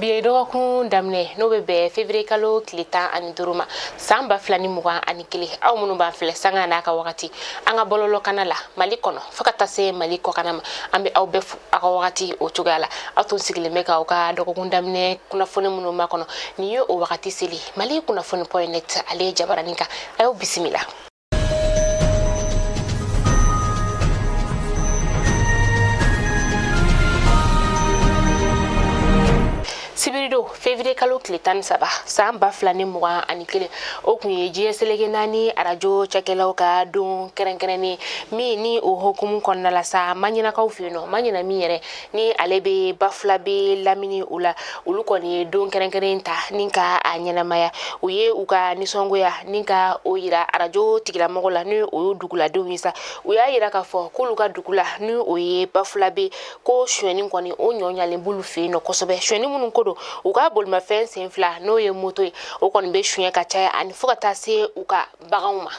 Bi ye dɔgɔkun daminɛ, n'o bɛ bɛn février kalo tile 15 ma, san 2021. Aw minnu b'an filɛ sanga n'a ka wagati an ka bɔlɔlɔkana la Mali kɔnɔ fo ka taa se Mali kɔkana ma, an bɛ aw bɛɛ fo aw ka wagati o cogoya la. Aw tun sigilen bɛ k'aw ka dɔgɔkun daminɛ kunnafoni minnu makɔnɔ, nin ye o wagati seli Mali kunnafoni point net ale ye jabaranin kan. A y'aw bisimila. Sibiridon, février kalo tile 13, san 2021, o kun ye diɲɛ seleke naani arajo cakɛlaw ka don kɛrɛnkɛrɛnnen min ni o hukumu kɔnɔna la sa, Maɲinakaw fɛ yen nɔ, Maɲina min yɛrɛ ni ale bɛ Bafulabe lamini o la, olu kɔni ye don kɛrɛnkɛrɛn ta ni ka a ɲɛnamaya. U ye u ka nisɔngoya ni ka o yira arajo tigilamɔgɔ la, ni o ye duguladenw ye sa. U y'a yira k'a fɔ k'olu ka dugu la, ni o ye Bafulabe, ko sonyɛni kɔni o ɲɔ ɲalen b'olu fɛ yen nɔ kosɛbɛ. Sonyɛni minnu ko don, u ka bolimafɛn sen fila, n'o ye moto ye, o kɔni bɛ suɲɛ ka caya, ani fo ka taa se u ka baganw ma.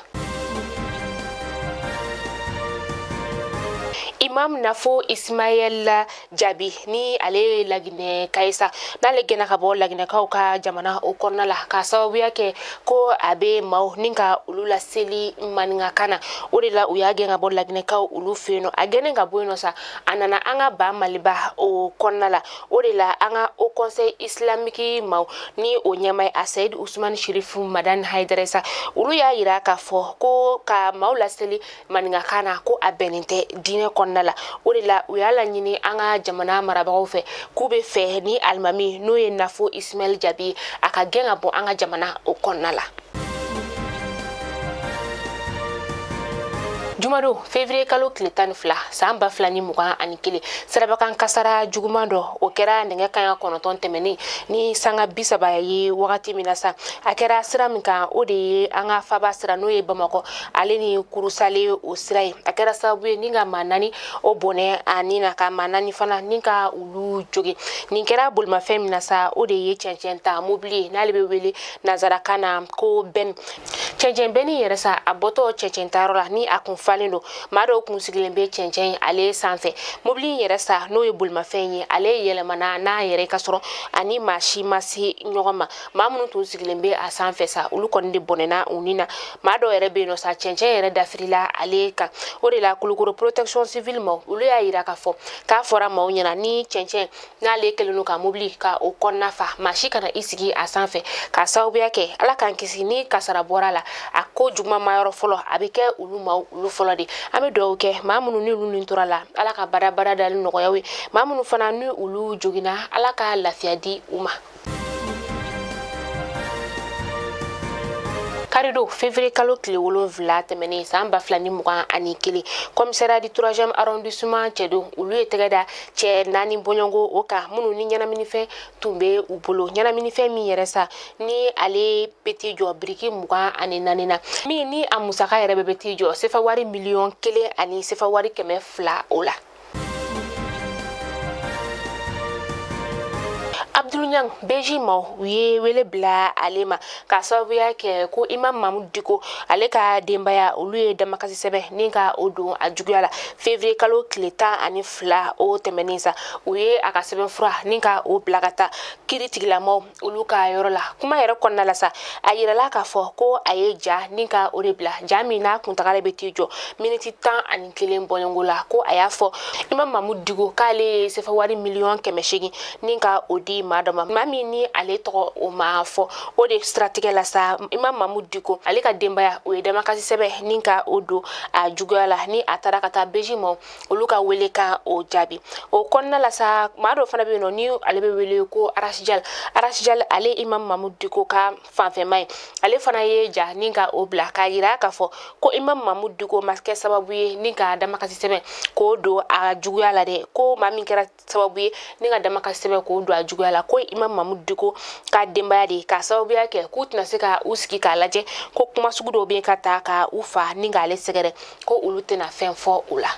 Imam Nafo Ismaël Jaabi, ni ale ye Laginɛka ye sa, n'ale gɛnna ka bɔ Laginɛkaw ka jamana o kɔnɔna la k'a sababuya kɛ ko a bɛ maaw ni ka olu laseli maninkakan na, o de la u y'a gɛn ka bɔ Laginɛkaw olu fɛ yen nɔ. A gɛnnen ka bɔ yen nɔ sa, a nana an ka ba Maliba o kɔnɔna la. O de la an ka Haut Conseil islamique maaw, ni o ɲɛmaa ye Asayid Usumani Sherifu Madani Hayidara sa, olu y'a yira k'a fɔ ko ka maaw laseli maninkakan na, ko a bɛnnen tɛ diinɛ kɔnɔna la. O de la u y'a laɲini an ka jamana marabagaw fɛ k'u bɛ fɛ ni alimami, n'o ye Nafo Ismaɛl Jabi, a ka gɛn ka bɔ an ka jamana o kɔnɔna la. Jumadon, février kalo tile 12, san 2021, sirabakan kasara juguman dɔ o kɛra nɛgɛ kanɲɛ 9 tɛmɛnen ni sanga 30 ye wagati min na sa. A kɛra sira min kan, o de ye an ka faba sira, n'o ye Bamakɔ ale ni Kurusale o sira ye. A kɛra sababu ye ni ka maa 4 o bɔnɛ a ni na, ka maa 4 fana ni ka olu jogin. Nin kɛra bolimafɛn min na sa, o de ye cɛncɛn ta mobili ye, n'ale bɛ wele nansarakan na ko benne. Cɛncɛn benne yɛrɛ sa, a bɔtɔ cɛncɛn tayɔrɔ la, ni a kun falen don, maa dɔw kun sigilen bɛ cɛncɛn ale sanfɛ. Mobili in yɛrɛ sa, n'o ye bolimafɛn ye, ale yɛlɛmana n'a yɛrɛ ka sɔrɔ ani maa si ma se ɲɔgɔn ma. Maa minnu tun sigilen bɛ a sanfɛ sa, olu kɔni de bɔnɛna u ni na. Maa dɔw yɛrɛ bɛ yen nɔ sa, cɛncɛn yɛrɛ dafirila ale kan. O de la Kulukoro protection civile maaw, olu y'a yira k'a fɔ k'a fɔra maaw ɲɛna, ni cɛncɛn n'ale kɛlen don ka mobili ka o kɔnɔna fa, maa si kana i sigi a sanfɛ, k'a sababuya kɛ, Ala k'an kisi, ni kasara bɔra la, a ko juguman ma yɔrɔ fɔlɔ a bɛ kɛ olu maaw olu fɔlɔ de. An bɛ dugawu kɛ maa minnu ni olu ni tora la, Ala ka badabada dali nɔgɔya ye. Maa minnu fana ni olu joginna, Ala ka lafiya di u ma. Karidon, février kalo tile 7 tɛmɛnen, san 2021, commissariat du 3e arrondissement cɛdenw, olu ye tɛgɛ da cɛ 4 bɔɲɔgɔnko o kan, minnu ni ɲɛnaminifɛn tun bɛ u bolo. Ɲɛnaminifɛn min yɛrɛ sa, ni ale bɛ t'i jɔ biriki 24 na, min ni a musaka yɛrɛ bɛ t'i jɔ sefa wari miliyɔn 1 ani sefa wari 200 o la. Abdul Ɲang BJ maaw, u ye wele bila ale ma k'a sababuya kɛ ko Imam Mahmoud Dicko ale ka denbaya, olu ye damakasi sɛbɛn ni ka o don a juguya la. Février kalo tile 12 o tɛmɛnen sa, u ye a ka sɛbɛnfura ni ka o bila ka taa kiri tigilamaw olu ka yɔrɔ la. Kuma yɛrɛ kɔnɔna la sa, a yirala k'a fɔ ko a ye ja ni ka o de bila, ja min n'a kuntagala bɛ t'i jɔ miniti 11 bɔɲɔgɔnko la, ko a y'a fɔ Imam Mahmoud Dicko k'ale ye sefa wari miliyɔn 800 ni ka o di maa dɔ ma, maa min ni ale tɔgɔ o ma fɔ. O de siratigɛ la sa, Imam Mahmoud Dicko ale ka denbaya, o ye damakasi sɛbɛn ni ka o don a juguya la, ni a taara ka taa BJ maaw olu ka wele ka o jaabi. O kɔnɔna la sa, maa dɔ fana bɛ yen nɔ, ni ale bɛ wele ko Arasijal. Arasijal, ale Imam Mahmoud Dicko ka fanfɛma ye, ale fana ye ja ni ka o bila k'a yira k'a fɔ ko Imam Mahmoud Dicko ma kɛ sababu ye ni ka damakasi sɛbɛn k'o don a juguya la dɛ, ko maa min kɛra sababu ye ni ka damakasi sɛbɛn k'o don a juguya la, ko Imam Mahmoud Dicko ka denbaya de, k'a sababuya kɛ k'u tɛna se ka u sigi k'a lajɛ ko kuma sugu dɔw bɛ ka taa ka u fa ni k'ale sɛgɛrɛ, ko olu tɛna fɛn fɔ o la.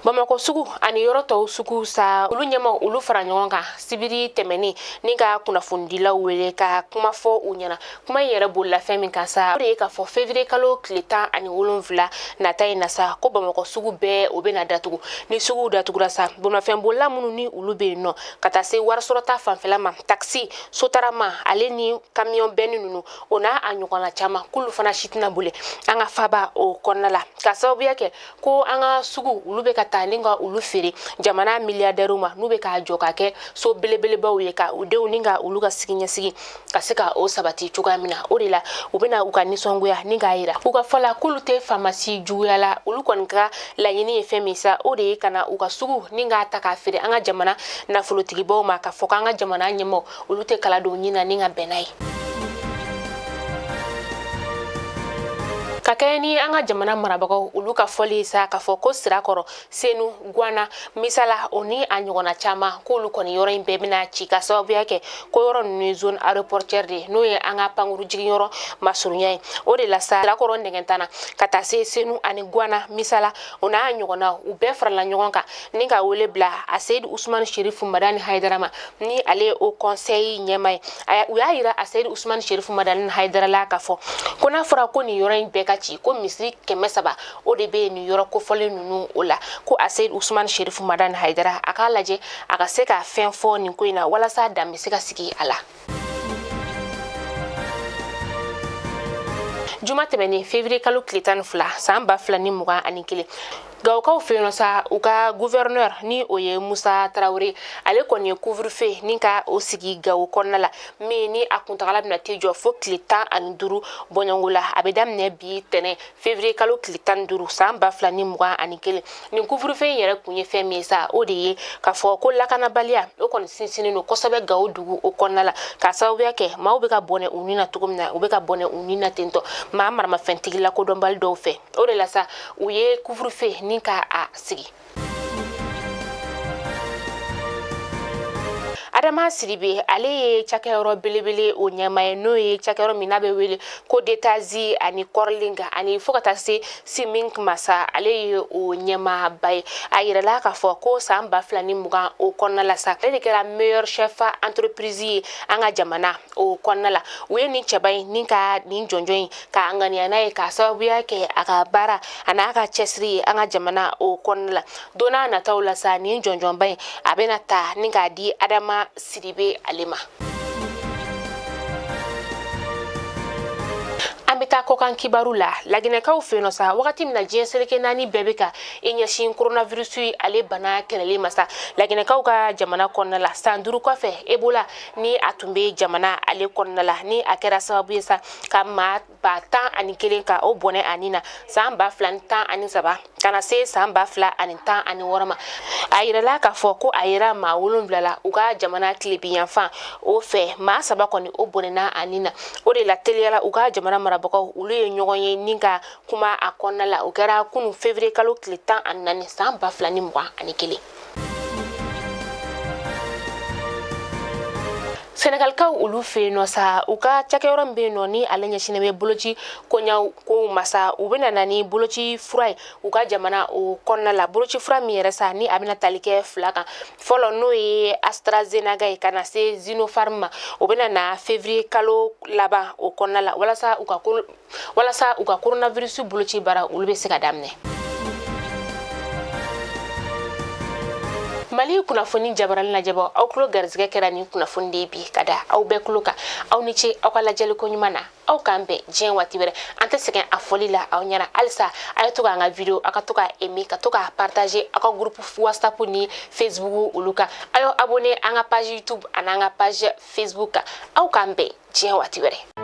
Bamakɔ sugu ani yɔrɔ tɔw sugu sa, olu ɲɛmaw olu fara ɲɔgɔn kan sibiri tɛmɛnen ni ka kunnafonidilaw wele ka kuma fɔ u ɲɛna. Kuma in yɛrɛ bolila fɛn min kan sa, o de ye k'a fɔ février kalo tile 17 nata in na sa, ko Bamakɔ sugu bɛɛ o bɛna datugu. Ni suguw datugura sa, bolimafɛnbolila minnu ni olu bɛ yen nɔ, ka taa se warisɔrɔta fanfɛla ma, takisi, sotarama ale ni kamiyɔn bɛnni ninnu, o n'a a ɲɔgɔnna caman, k'olu fana si tɛna boli an ka faba o kɔnɔna la, ka sababuya kɛ ko an ka sugu olu bɛ ka taa ni ka olu feere jamana miliyardɛriw ma, n'u bɛ k'a jɔ ka kɛ so belebelebaw ye, ka u denw ni ka olu ka siniɲɛsigi ka se ka o sabati cogoya min na. O de la u bɛna u ka nisɔngoya ni k'a yira. U ka fɔ la, k'olu tɛ faama si juguya la. Olu kɔni ka laɲini ye fɛn min sa, o de ye ka na u ka sugu ni k'a ta k'a feere an ka jamana nafolotigibaw ma, k'a fɔ k'an ka jamana ɲɛmaaw olu tɛ kala don ɲin na ni ka bɛn n'a ye. Ka kɛɲɛ ni an ka jamana marabagaw olu ka fɔli ye sa, k'a fɔ ko Sirakɔrɔ, Senu, Gwana, Misala, o ni a ɲɔgɔnna caman, k'olu kɔni yɔrɔ in bɛɛ bɛna ci, ka sababuya kɛ ko yɔrɔ ninnu ye zone aéroportuaire de ye, n'o ye an ka pankuru jiginyɔrɔ masurunya ye. O de la sa, Sirakɔrɔ Nɛgɛntana ka taa se Senu ani Gwana, Misala, o n'a ɲɔgɔnna, u bɛɛ farala ɲɔgɔn kan ni ka wele bila a Seyidu Usumani Sherifu Madani Hayidara ma, ni ale ye haut conseil ɲɛmaa ye. U y'a yira a Seyidu Usumani Sherifu Madani Hayidara la k'a fɔ ko n'a fɔra ko nin yɔrɔ in bɛɛ ka ci, ko misiri 300 o de bɛ yen nin yɔrɔ kofɔlen ninnu o la, ko a Seyidu Usumani Sherifu Madani Hayidara a k'a lajɛ a ka se ka fɛn fɔ nin ko in na, walasa dan bɛ se ka sigi a la. Juma tɛmɛnen, février kalo tile 12 san 2021, Gawokaw fɛ yen sa, u ka gouverneur ni o ye Musa Tarawele, ale kɔni ye couvre-feu ni ka o sigi Gawo kɔnɔna la, min ni a kuntagala bɛna t'i jɔ fo tile 15 bɔɲɔgɔnko la. A bɛ daminɛ bi tɛnɛ, février kalo tile 15 san 2021. Nin couvre-feu in yɛrɛ kun ye fɛn min ye sa, o de ye k'a fɔ ko lakanabaliya o kɔni sinsinnen don kosɛbɛ Gawo dugu o kɔnɔna la, k'a sababuya kɛ maaw bɛ ka bɔnɛ u ni na cogo min na, u bɛ ka bɔnɛ u ni na tentɔ maa maramafɛntigi lakodɔnbali dɔw fɛ. O de la sa, u ye couvre-feu ni ka a sigi. Adama Sidibe, ale ye cakɛyɔrɔ belebele o ɲɛmaa ye, n'o ye cakɛyɔrɔ min n'a bɛ wele ko Detazi ani Kɔrɔlinga ani fo ka taa se Simink ma sa, ale ye o ɲɛmaaba ye. A yirala k'a fɔ ko san 2020 o kɔnɔna la sa, ale de kɛra meilleur chef entreprise ye an ka jamana o kɔnɔna la. U ye nin cɛba in ni ka nin jɔnjɔn in k'a ŋaniya n'a ye, k'a sababuya kɛ a ka baara a n'a ka cɛsiri ye an ka jamana o kɔnɔna la. Don n'a nataw la sa, nin jɔnjɔnba in a bɛna ta ni k'a di Adama Sidibe ale ma. An bɛ taa kɔkan kibaru la. Laginɛkaw fɛ yen nɔ sa, wagati min na diɲɛ seleke naani bɛɛ bɛ ka i ɲɛsin coronavirus ale bana kɛlɛli ma sa, laginɛkaw ka jamana kɔnɔna la, san 5 kɔfɛ, Ebola ni a tun bɛ jamana ale kɔnɔna la, ni a kɛra sababu ye sa ka maa 11,000 ka o bɔnɛ a ni na san 2013 ka na se san 2016 ma, a yirala k'a fɔ ko a yera maa 7 la u ka jamana tilebinyanfan o fɛ. Maa 3 kɔni o bɔnɛna a ni na. O de la teliyala u ka jamana marabagaw olu ye ɲɔgɔn ye ni ka kuma a kɔnɔna la. O kɛra kunun février kalo tile 14 san 2021. Sɛnɛgalikaw olu fɛ yen nɔ sa, u ka cakɛyɔrɔ min bɛ yen nɔ ni ale ɲɛsinnen bɛ boloci koɲaw kow ma sa, u bɛna na ni boloci fura ye u ka jamana o kɔnɔna la. Boloci fura min yɛrɛ sa, ni a bɛna tali kɛ fila kan, fɔlɔ n'o ye AstraZeneca ye ka na se Sinopharm ma, o bɛna na février kalo laban o kɔnɔna la, walasa u ka coronavirus boloci baara olu bɛ se ka daminɛ. Mali kunnafoni jabarani lajɛbɔ, aw tulo garisɛgɛ kɛra nin kunnafoni de ye bi ka da aw bɛɛ tulo kan. Aw ni ce aw ka lajɛli ko ɲuman na. Aw k'an bɛn diɲɛ waati wɛrɛ. An tɛ sɛgɛn a fɔli la aw ɲɛna halisa, a ye to k'an ka video aw ka to k'a aimer, ka to k'a partager aw ka groupe WhatsApp ni Facebook olu kan. A y'aw abonner an ka page YouTube an'an ka page Facebook kan. Aw k'an bɛn diɲɛ waati wɛrɛ.